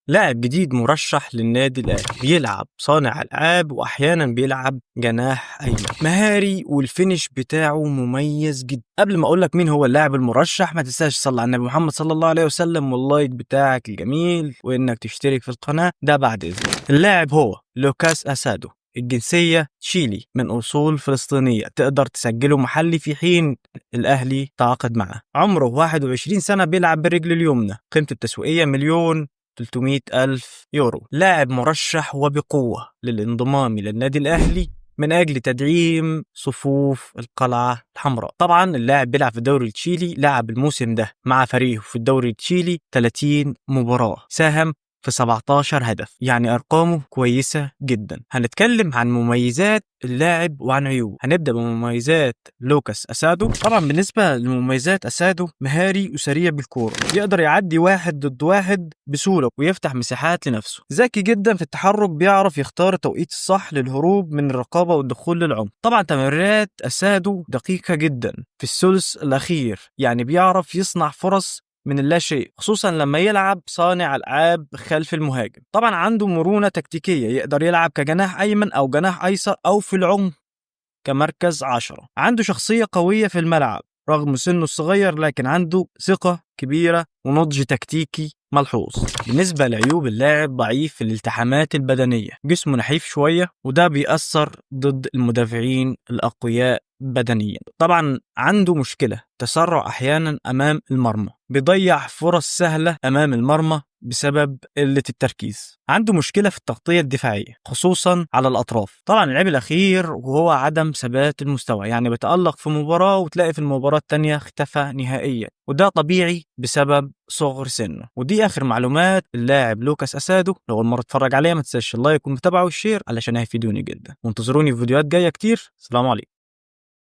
لاعب جديد مرشح للنادي الأهلي، بيلعب صانع ألعاب وأحيانا بيلعب جناح أيمن، مهاري وال finish بتاعه مميز جدا. قبل ما أقول لك مين هو اللاعب المرشح، ما تنساش تصلي على النبي محمد صلى الله عليه وسلم وال like بتاعك الجميل وإنك تشترك في القناة، ده بعد إذنك. اللاعب هو لوكاس أسادو، الجنسية تشيلي، من أصول فلسطينية، تقدر تسجله محلي في حين الأهلي تعاقد معه. عمره 21 سنة، بيلعب بالرجل اليمنى، قيمته التسويقية 1,300,000 يورو. لاعب مرشح وبقوة للانضمام إلى النادي الأهلي من أجل تدعيم صفوف القلعة الحمراء. طبعا اللاعب بيلعب في الدوري التشيلي، لعب الموسم ده مع فريقه في الدوري التشيلي 30 مباراة، ساهم في 17 هدف، يعني أرقامه كويسة جدا. هنتكلم عن مميزات اللاعب وعن عيوبه. هنبدأ بمميزات لوكاس أسادو. طبعا بالنسبة لمميزات أسادو، مهاري وسريع بالكورة، يقدر يعدي واحد ضد واحد بسهولة ويفتح مساحات لنفسه، ذكي جدا في التحرك، بيعرف يختار التوقيت الصح للهروب من الرقابة والدخول للعمق. طبعا تمريرات أسادو دقيقة جدا في الثلث الأخير، يعني بيعرف يصنع فرص من اللا شيء، خصوصا لما يلعب صانع العاب خلف المهاجم. طبعا عنده مرونة تكتيكية، يقدر يلعب كجناح ايمن او جناح ايسر او في العمق كمركز 10. عنده شخصية قوية في الملعب رغم سنه الصغير، لكن عنده ثقة كبيرة ونضج تكتيكي ملحوظ. بالنسبة لعيوب اللاعب، ضعيف في الالتحامات البدنية، جسمه نحيف شوية وده بيأثر ضد المدافعين الأقوياء بدنيا. طبعا عنده مشكلة تسرع أحيانا أمام المرمى، بيضيع فرص سهلة أمام المرمى بسبب قلة التركيز. عنده مشكلة في التغطية الدفاعية خصوصا على الأطراف. طبعا العيب الأخير وهو عدم ثبات المستوى، يعني بيتألق في مباراة وتلاقي في المباراة التانية اختفى نهائيا، وده طبيعي بسبب صغر سنه. ودي آخر معلومات اللاعب لوكاس أسادو. لو أول مرة تتفرج عليها ما تنساش ال like والمتابعة وال share علشان هيفيدوني جدا، وانتظروني في فيديوهات جاية كتير. السلام عليكم.